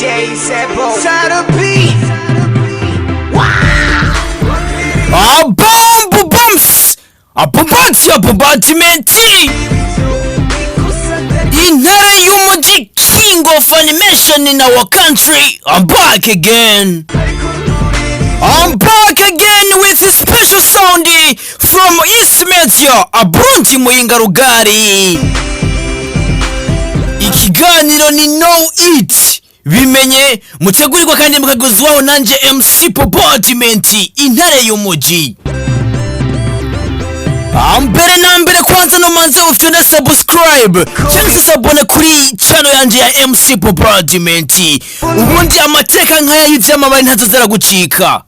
DJ Sebo Sarabi. Abombo bombs abombati abombatimenti, intare y'umuji, king of animation in our country. I'm back again, I'm back again with a special sound from East Media Aburundi, Muyinga Rugari. Ikiganiro ni Know It, bimenye, mutegurirwa kandi mukaguzwaho nanje MC Popotimenti, intare y'umuji. Mbere na mbere kwanza nomanze ufite subscribe cyangwa se s'abonner kuri channel yanje ya MC Popotimenti, ubundi amateka nk'aya y'ivyamamare ntazozera gucika.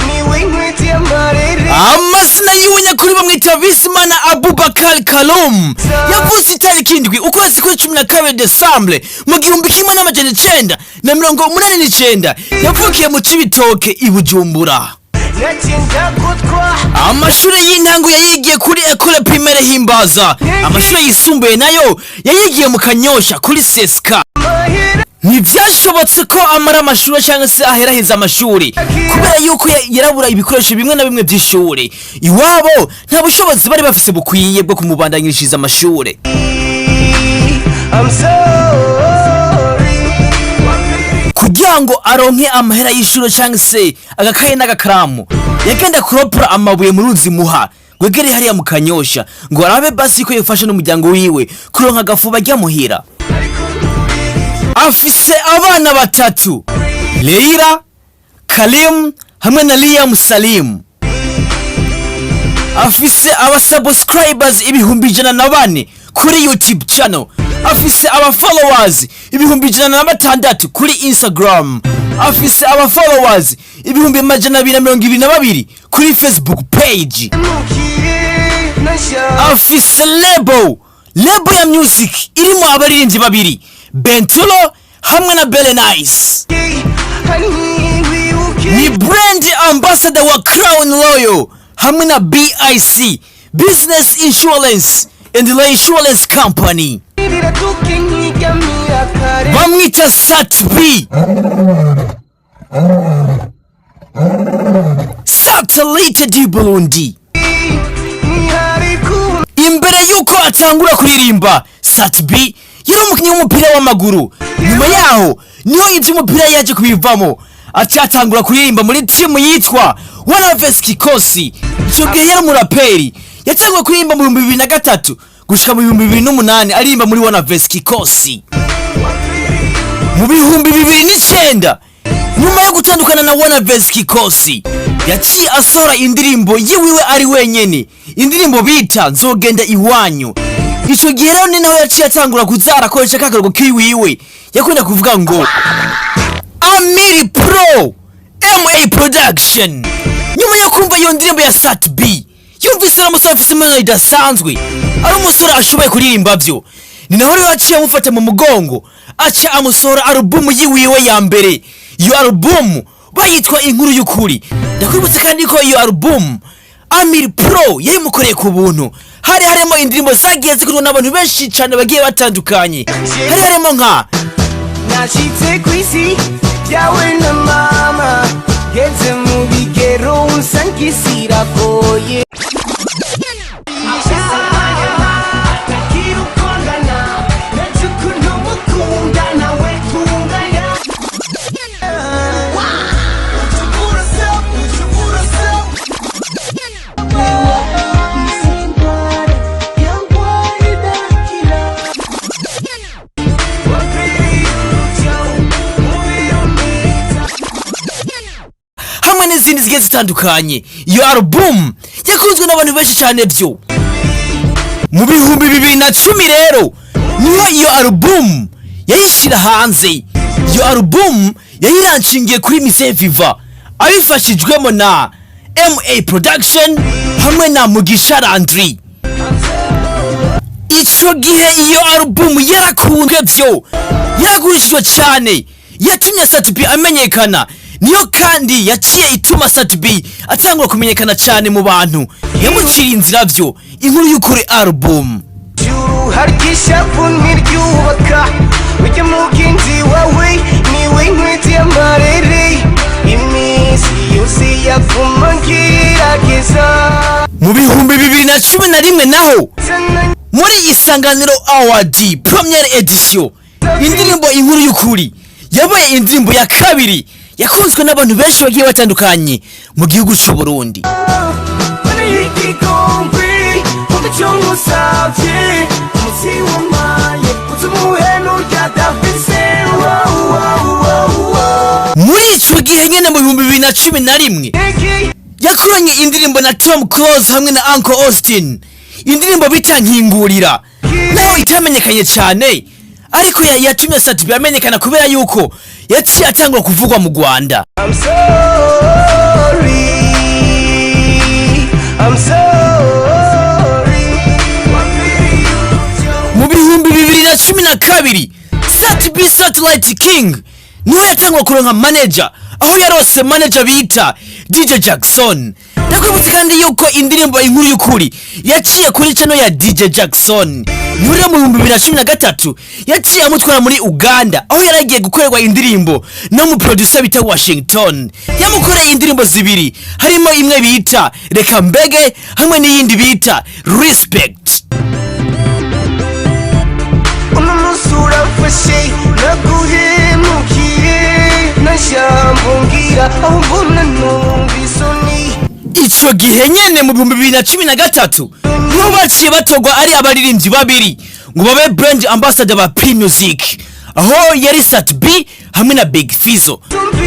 Niwe nkwiti amarere. Amazina yiwe nyakuri bamwita Bizimana Abubakar Kalum. Yavutse itariki 7 ukwezi kwa 12, Décembre, mu 1989. Yavukiye mu Cibitoke i Bujumbura. Natinda kutwa. Amashuri y'intango yayigiye kuri Ecole Primaire Himbaza. Amashuri yisumbuye nayo yayigiye mu Kanyosha kuri Seska. Mahera. Ntibyashobotse ko amara amashuri cyangwa se aheraheza amashuri kubera yuko yarabura ibikoresho bimwe na bimwe by'ishuri. Iwabo nta bushobozi bari bafise bukwiye bwo kumubandanyishiriza amashuri. I'm sorry. Kugira ngo aronke amahera y'ishuri cyangwa se agakaye n'agakaramu, yagenda kuropora amabuye mu ruzi Muha rwegereye hariya mu Kanyosha, ngo arabe basi ko yofasha n'umuryango wiwe kuronka agafu bajya muhira. Afise abana batatu: Leila Kalim hamwe na Liam Salim. Afise aba subscribers 104,000 kuri YouTube channel. Afise aba followers 106,000 kuri Instagram. Afise aba followers 222,000 kuri Facebook page. Mukiye nasha. Afise label ya music irimo abaririmbyi babiri, Bentulo hamwe na Berenice. Hani wibuke. Ni brand ambassador wa Crown Royal hamwe na BIC, Business Insurance and Insurance Company. Biratuke nkigamira kare. Bamwita Sat B, Satellite du Burundi. Ntihari kumwe. Imbere yuko atangura kuririmba, Sat B yari umukinnyi w'umupira w'amaguru. Nyuma yaho niho iby'umupira yaje kubivamo, aca atangura kuririmba muri timu yitwa Wanaves Kikosi. Icyo gihe yari umuraperi. Yatanguye kuririmba mu 2003 gushika mu 2008, aririmba muri Wanaves Kikosi. Mu 2009, nyuma yo gutandukana na Wanaves Kikosi, yaciye asohora indirimbo yiwiwe ari wenyene, indirimbo bita "Nzogenda Iwanyu". Ico gihe rero ni naho yaciye atangura kuza arakoresha kakarugo kiwiwe yakunda kuvuga ngo Amiri Pro MA Production. Nyuma yo kumva iyo ndirimbo ya Sat B, yumvise ari umusore afise impano idasanzwe, ari umusore ashoboye kuririmba vyo. Ni naho rero yaciye amufata mu mugongo, aca amusohora alubumu yiwiwe ya mbere. Iyo alubumu bayitwa "Inkuru y'Ukuri". Ndakwibutsa kandi ko iyo alubumu Amir Pro yayimukoreye ku buntu. Hari harimo indirimbo zagiye zikundwa n'abantu benshi cyane bagiye batandukanye. Hari harimo nka Nashitse kwisi yawe na mama, ngeze mu bigero nsanga iragoye. Atagira uko angana, ndetse ukuntu mukunda nawe tunganya. Ucukura se, ucukura se. Izi ndwara yangwara idakira. Wapiriye umucyo, umubiri umwiza. Hamwe n'izindi zigiye zitandukanye. Iyo album yakunzwe n'abantu benshi cyane byo. Mu 2010 rero niho iyo album yayishyira hanze. Iyo album yayiranshingiye kuri Mise Viva, abifashijwemo na MA Production hamwe na Mugisha Landry. Ico gihe iyo album yarakunzwe vyo, yaragurishijwe cyane, yatumye Sat B amenyekana. Niyo kandi yaciye ituma Sat B atangura kumenyekana cyane mu bantu, yamuciriye inzira vyo "Inkuru y'Ukuri" album. Juru hari ishavu ntiryubaka, ujya mugenzi wawe niwe. Mu 2011 naho, muri Isanganiro Award première édition, indirimbo Inkuru y'Ukuri yabaye indirimbo ya kabiri yakunzwe n'abantu benshi bagiye batandukanye mu gihugu cy'u Burundi. Igikombe icyo ngusabye, umutsi wamaye utumuhe n'urya dafise. Muri ico gihe nyene, mu 2011, yakoranye indirimbo na Tom Close hamwe na Uncle Austin, indirimbo bita Nkingurira, naho itamenyekanye cyane, ariko yatumye Sat-B amenyekana kubera yuko yaciye atangwa kuvugwa mu Rwanda. I'm sorry, I'm sorry. Mu 2012, Sat-B Satellite King niho yatangwa kuronka manager, aho yarose manager bita DJ Jackson. Ndakwibutsa kandi yuko indirimbo Inkuru y'Ukuri yaciye kuri channel ya DJ Jackson. Niho rero mu 2013 yaciye amutwara muri Uganda, aho yaragiye gukorerwa indirimbo no mu producer bita Washington. Yamukoreye indirimbo zibiri, harimo imwe bita Reka Mbege hamwe n'iyindi bita Respect. Uno munsi urafashe, naguhemukiye na jambo ngira aho mbona numva isoni. Ico gihe nyene, mu 2013, niho baciye batogwa ari abaririmbyi babiri ngo babe brand ambassador ba P Music, aho yari Sat B hamwe na Big Fizzo.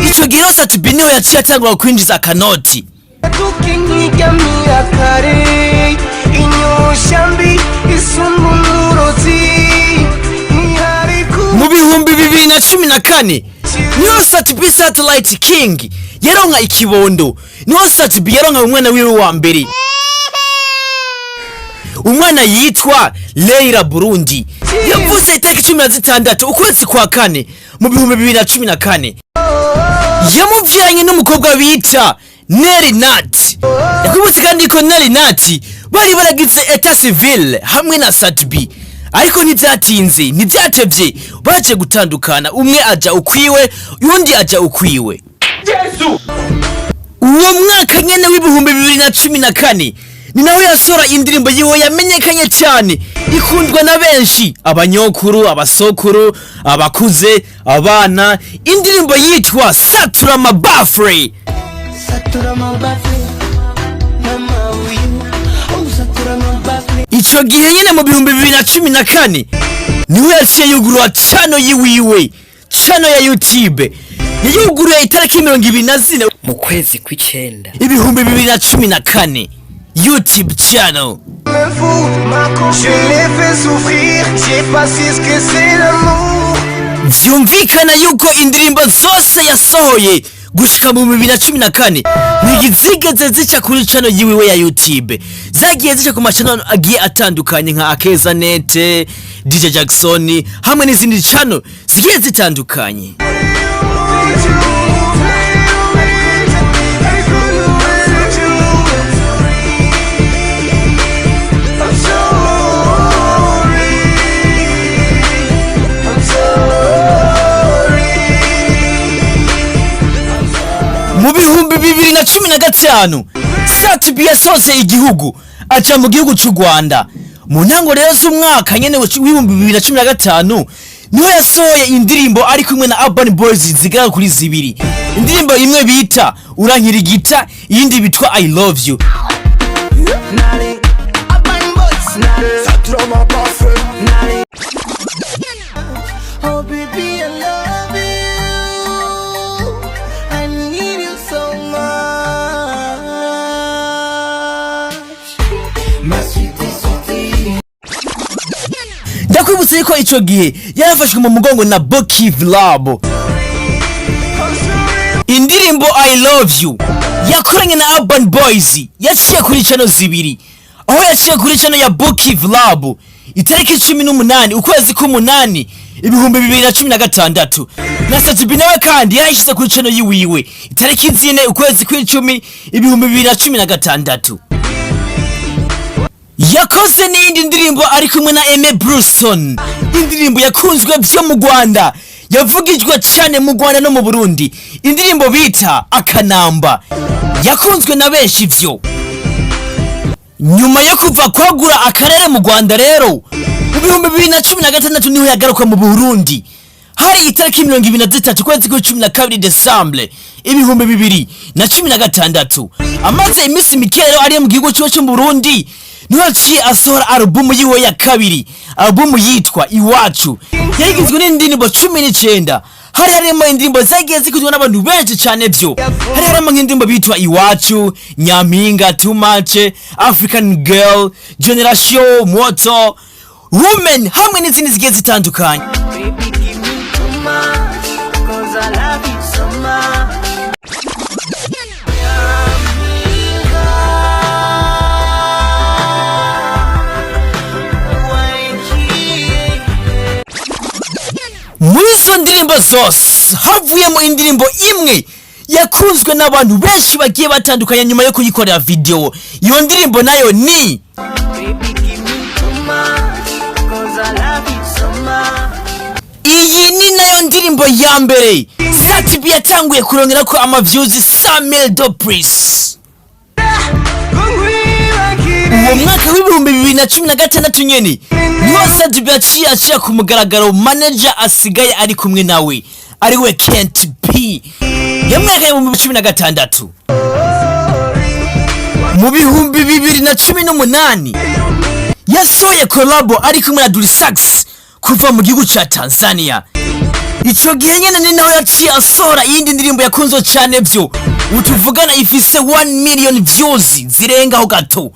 Ico gihe rero Sat B niho yaciye atangura kwinjiza akanoti. Tukinyigamira kare, inyosha mbi isumba umurozi ntihari ku Mu 2014 niho Sat B Satellite King yaronka ikibondo, niho Sat B yaronka umwana wiwe wa mbere, umwana yitwa Leila Burundi. Yavutse itariki 16 ukwezi kwa kane mu 2014. Yamuvyaranye n'umukobwa bita Nelly Nat. Yakwibutse kandi ko Nelly Nat bari baragize état civil hamwe na Sat B, ariko ntibyatinze, ntibyatevye, baje gutandukana, umwe aja ukwiwe, undi aja ukwiwe. Uwo mwaka nyene w'2014 ni nawe yasohora indirimbo yiwe yamenyekanye cyane, ikundwa na benshi, abanyokuru, abasokuru, abakuze, abana, indirimbo yitwa Satura Mabafre. Satura mabafle n'amabuye, oh, satura mabafle. Ico gihe nyene mu 2014 niho yaciye yugurura channel yiwiwe, channel ya YouTube. Yayuguruye itariki 24 mu kwezi kw'icenda 2014, YouTube channel. Me fous, ma Je l'ai fait souffrir, j'ai pas su ce que c'est l'amour. Vyumvikana yuko indirimbo zose yasohoye gushika mu 2014 ntizigeze zica kuri channel yiwiwe ya YouTube. Zagiye zica ku ma channel agiye atandukanye nka Akeza Net, DJ Jackson hamwe n'izindi channel zigiye zitandukanye. I'm sorry, I'm sorry. Mu 2015, Sat-B yasohotse igihugu aca mu gihugu c'u Rwanda. Mu ntango rero z'umwaka nyene w'2015 niho yasohoye indirimbo ari kumwe na Urban Boys zigera kuri zibiri, indirimbo imwe bita Urankirigita, iyindi bitwa I Love You. Nari, Urban Boys, nari. Satura mabafle. Nari. Oh baby, I love you. I need you so much. My sweetie, sweetie. Ndakwibutsa yuko ico gihe yarafashwe mu mugongo na Bokiv Lab. Indirimbo I Love You yakoranye na Urban Boys yaciye kuri channel zibiri, aho yaciye kuri channel ya Bokiv Lab itariki 18 ukwezi k'umunani 2016, na Sat-B nawe kandi yarayishyize kuri channel yiwiwe itariki 4 ukwezi kw'icumi 2016. Yakoze n'iyindi ndirimbo ari kumwe na Aime Bruson, indirimbo yakunzwe vyo mu Rwanda, yavugijwe cyane mu Rwanda no mu Burundi, indirimbo bita Akanamba, yakunzwe na benshi vyo. Nyuma yo kuva kwagura akarere mu Rwanda rero, mu 2016 niho yagaruka mu Burundi. Hari itariki 23 kwezi kwa 12, décembre 2016. Amaze iminsi mike rero ari mu gihugu ciwe cyo mu Burundi, niho yaciye asohora alubumu yiwe ya kabiri, alubumu yitwa Iwacu. Yarigizwe n'indirimbo 19. Hari harimo indirimbo zagiye zikunzwe n'abantu benshi cyane byo. Hari harimo nk'indirimbo bitwa Iwacu, Nyampinga, Too Much, African Girl, Generation, Moto Women hamwe n'izindi zigiye zitandukanye. Baby, give me too much, 'cause I love you so much. Nyampinga, waingie. Muri izo ndirimbo zose havuyemo indirimbo imwe yakunzwe n'abantu benshi bagiye batandukanye nyuma yo kuyikorera video. Iyo ndirimbo nayo ni Baby, give me too much, 'cause I love you so much. Iyi ni nayo ndirimbo ya mbere Sat-B yatanguye kurongera ko ama views 100 de plus. Uwo mwaka wa 2016 nyene niho Sat-B yaciye ashira ku mugaragaro manager asigaye ari kumwe nawe, ariwe Kent P. Yamwerekanye mu 2016. Mu 2018 yasohoye collabo ari kumwe na Dully Sax kuva mu gihugu ca Tanzania. Ico gihe nyene ni naho yaciye asohora iyindi ndirimbo yakunzwe cane vyo utuvugana, ifise 1 million views zirengaho gato,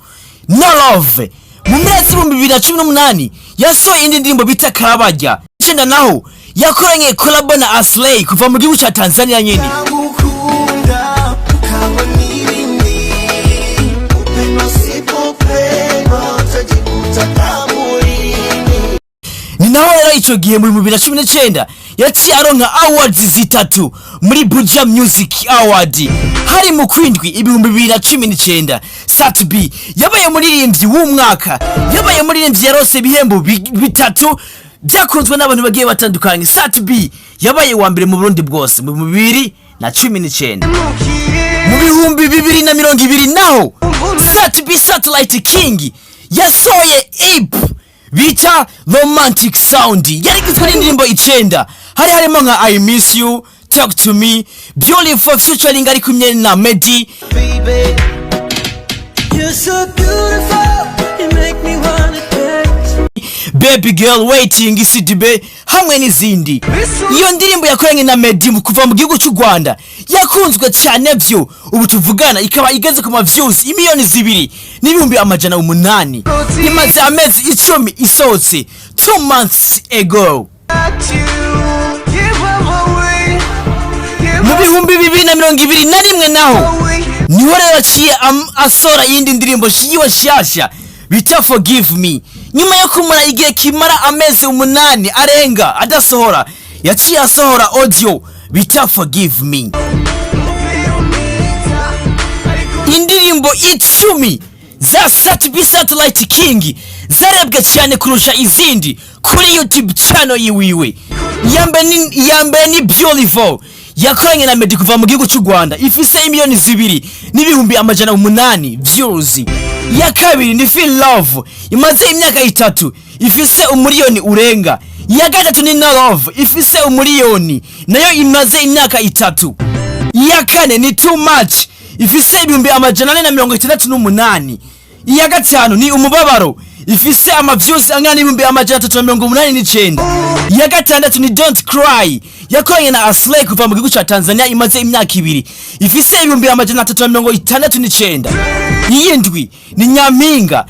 No Love. Mu mpera z'2018 yasohoye iyindi ndirimbo bita Karabarya. Icenda naho yakoranye collabo na Aslay kuva mu gihugu ca Tanzania nyene. Nakukunda ukabona ibindi, upendo usipopendwa utajikuta kaburini. Ni naho rero ico gihe mu 2019 yaciye aronka awards zitatu muri Buja Music Award. Hari mu kwindwi 2019. Sat-B yabaye muririmbyi w'umwaka, yabaye muririmbyi yarose ibihembo bitatu byakunzwe n'abantu bagiye batandukanye. Sat-B yabaye uwa mbere mu Burundi bwose mu 2019. Mu 2020 naho Sat-B Satellite King yasohoye EP bita Romantic Sound, yarigizwe n'indirimbo icenda. Hari harimo nka I Miss You, Talk to Me, Beautiful featuring ari kumwe na Meddy, Baby, you're so beautiful, you make me wanna dance. Baby Girl, Waiting, CDB hamwe n'izindi. Iyo ndirimbo yakoranye na Meddy kuva mu gihugu cy'u Rwanda yakunzwe cyane vyo ubu tuvugana, ikaba igeze ku ma views 2,800,000. Imaze amezi 10 isohotse, 2 months ago. Mu 2021 naho niho rero yaciye asohora iyindi ndirimbo yiwe nshasha bita Forgive Me. Nyuma yo kumara igihe kimara amezi 8 arenga adasohora, yaciye asohora audio bita Forgive Me. Indirimbo 10 za Sat-B Satellite King zarebwe cyane kurusha izindi kuri YouTube channel yiwiwe: iya mbere ni Beautiful yakoranye na Meddy kuva mu gihugu cy'u Rwanda, ifise 2,800,000 views. Iya kabiri ni Feel Love imaze imyaka 3, ifise 1 miliyoni urenga. Iya gatatu ni No Love ifise 1 miliyoni, nayo imaze imyaka 3. Iya kane ni Too Much ifise 468,000. Iya gatanu ni Umubabaro ifise ama views angana n'389,000. Iya gatandatu ni Don't Cry yakoranye na Aslay kuva mu gihugu ca Tanzania, imaze imyaka 2, ifise 369,000. Iyindwi ni Nyampinga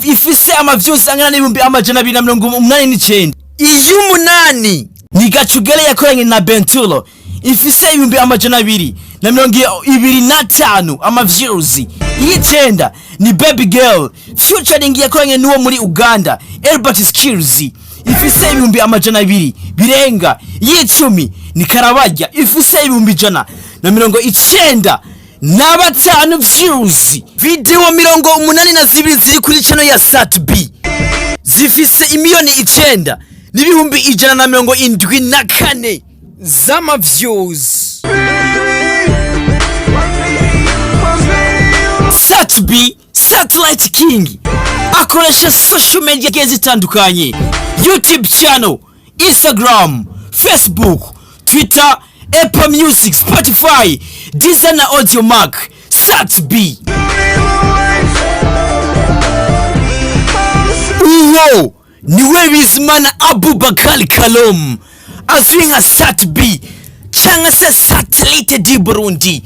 ifise ama views angana n'289,000. Iy'umunani ni Gacugele yakoranye na Bentulo, ifise 225,000 ama views. Iy'icenda ni Baby Girl featuring yakoranye n'uwo muri Uganda Albert Skills, ifise 200,000 birenga. Iy'icumi ni Karabarya ifise 195,000 views. Video 82 ziri kuri channel ya Sat-B zifise 9,174,000 z'ama views. Sat-B. Satellite King akoresha social media zigiye zitandukanye: YouTube channel, Instagram, Facebook, Twitter, Apple Music, Spotify, Deezer na Audiomack. Sat B uwo niwe Bizimana Abubakar Kalom, azwi nka Sat B cyangwa se Satellite du Burundi.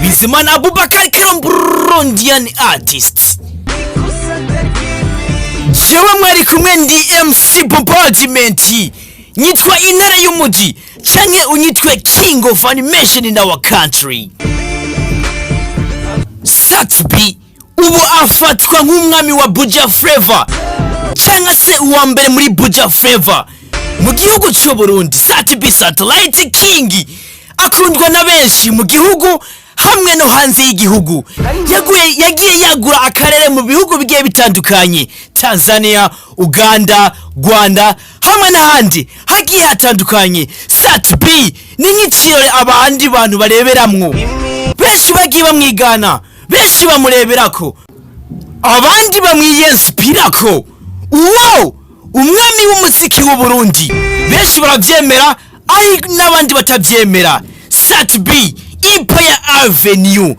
Bizimana Abubakar Kalom, Burundian artist. Jewe mwari kumwe ndi MC Bombardment, nyitwa Intare y'Umuji canke unyitwe King of Animation in our country. Sat B ubu afatwa nk'umwami wa Buja Flavor cyangwa se uwa mbere muri Buja Flavor mu gihugu cy'u Burundi. Sat B Satellite King akundwa na benshi mu gihugu hamwe no hanze y'igihugu. Yagiye yagura akarere mu bihugu bigiye bitandukanye: Tanzania, Uganda, Rwanda hamwe n'ahandi hagiye hatandukanye. Sat B ni nk'ikirori abandi bantu bareberamwo. Benshi bagiye bamwigana, benshi bamureberako, abandi bamwiyensipirako. Uwo umwami w'umuziki w'u Burundi, benshi barabyemera ari n'abandi batabyemera. Sat B, Empire Avenue.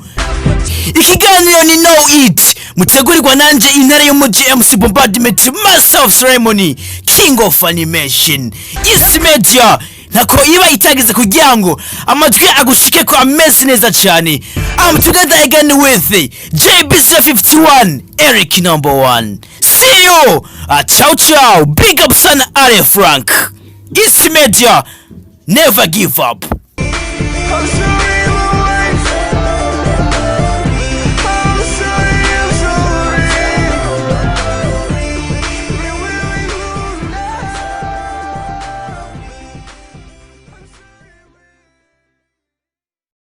Ikiganiro ni Know It, mutegurirwa nanje Intare y'Umuji, MC Bombardment, Master of Ceremony, King of Animation. East Media ntako iba itagize kugira ngo amatwi agushike ko ameze neza cyane. I'm together again with JB51, Eric number one. See you, ciao ciao. Big up sana Ale Frank. East Media, never give up.